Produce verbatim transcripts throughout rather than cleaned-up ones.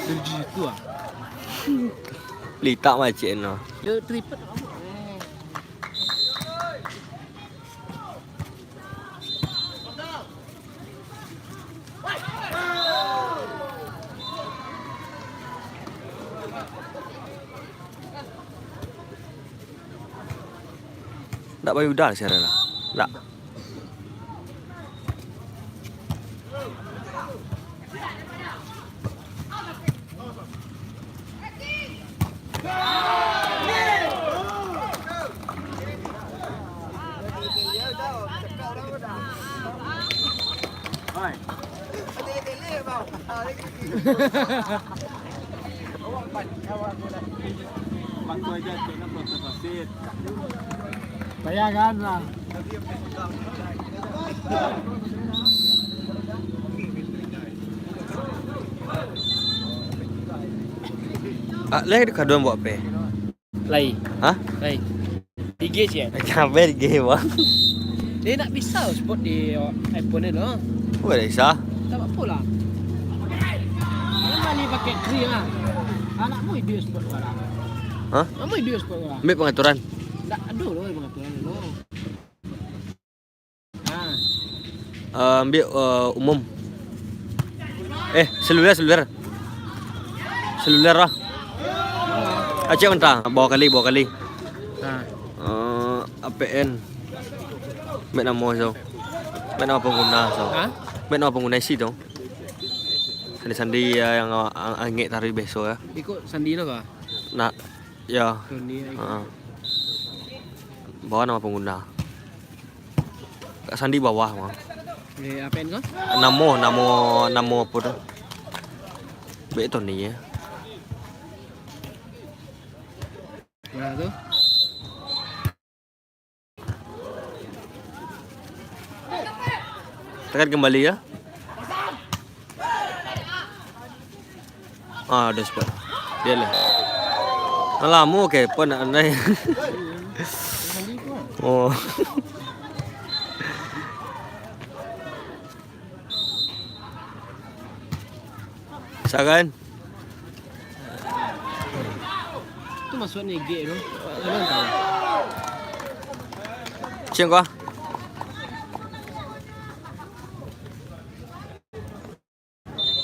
Tujuh tu ah. Litak macet no. Dia triple. Ndak bayuda siaran lah. Ndak. Bayangkan lah. Ah, lai kaduan buat ape? Lai. Hah? Lai. I G ciek. Ngapain I G, Bang? Dia nak bisa spot di iPhone ni loh. Bukan tak bisa. Tak apa-apa lah. Kan bali pakai krim lah. Anak mu idea spot lah. Hah? Kamu idea spot lah. Ambil pengaturan. Tak ada loh pengaturan loh. Ah. Eh, ambil, eh, umum. Eh, seluler, seluler. Seluler lah. Aceh mentah, bawa kali, bawa kali. Ah. Eh, A P N. Ambil nama so. Ambil nama pengguna so. Hah? Ambil nama pengguna isi tu. Sandi-sandi ya, yang, yang angek tari beso ya. Ikut sandi lo kah? Nak, ya. Sandi ya, ikut. Ha. Bawa nama pengguna. Kak Sandi bawah, Bang. Eh, A P N ko? Namo, namo, namo apo tu? Baik Tony ya. Nah, tu. Tekan kembali ya. Ah, ada spot. Dia lah. Alah, mu ke pun nak andai. Oh. Saran. Tu masuk ni gate tu. Cium kau.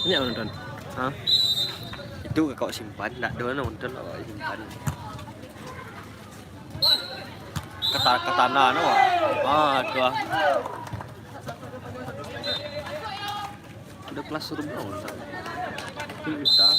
Banyak nonton. Ha? Itu kakak simpan, ndak ada nonton, awak simpan. Kata, katana no. Ah, tu ah. Ada classroom no, tak? Kita.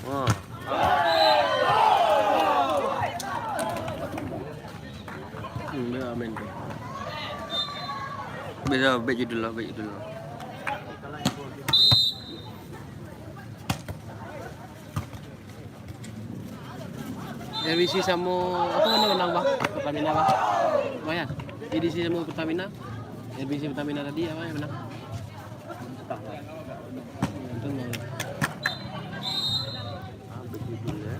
Wah. Hmm, dia main tu. Beza, baik judul lah, baik judul lah. R B C samo, apo, mano menang, Bah? Pertamina, Bah? Lumayan. R B C samo Pertamina. R B C Pertamina tadi, apo yang menang? Itu mau. Ah, begitu ya.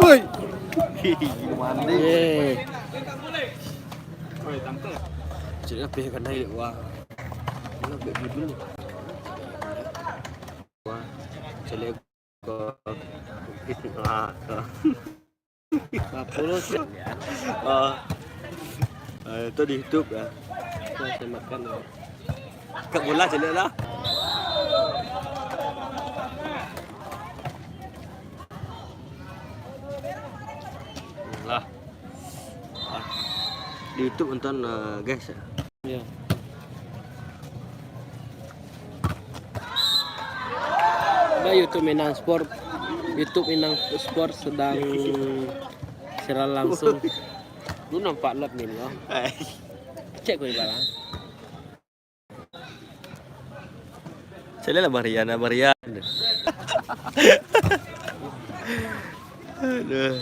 Woi. Mandi. Yeay. Cek apa yang kena, wah. Mana bek dulu? Wah, cek. Ko. Ah, ko. Apo lo, Cik? Oh. Eh, itu di YouTube ya. Nah, saya makan ya. Kak bola caliak lah. Lah. Ah. Di YouTube nonton, eh, guys. Ya. Ada YouTube Minang Sport, YouTube Minang Sport sedang siaran langsung. Lu nampak live ni lo. Cek ko di bawah. Caliak lah Bang Rian, Bang Rian. Aduh.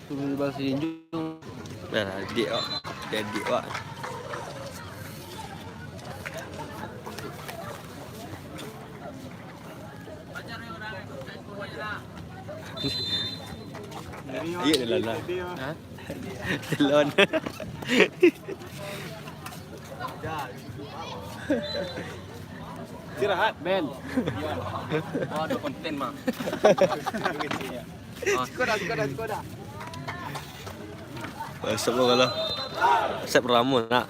Turun di bawah sinjung. Dah lah, adik awak. Dia adik awak. Iya, dah lah. Ha? Telon. Istirahat, Ben. Oh, ada konten, mah. Cukup dah, cukup dah, cukup dah. Masuk lo kalau. Sep ramu nak.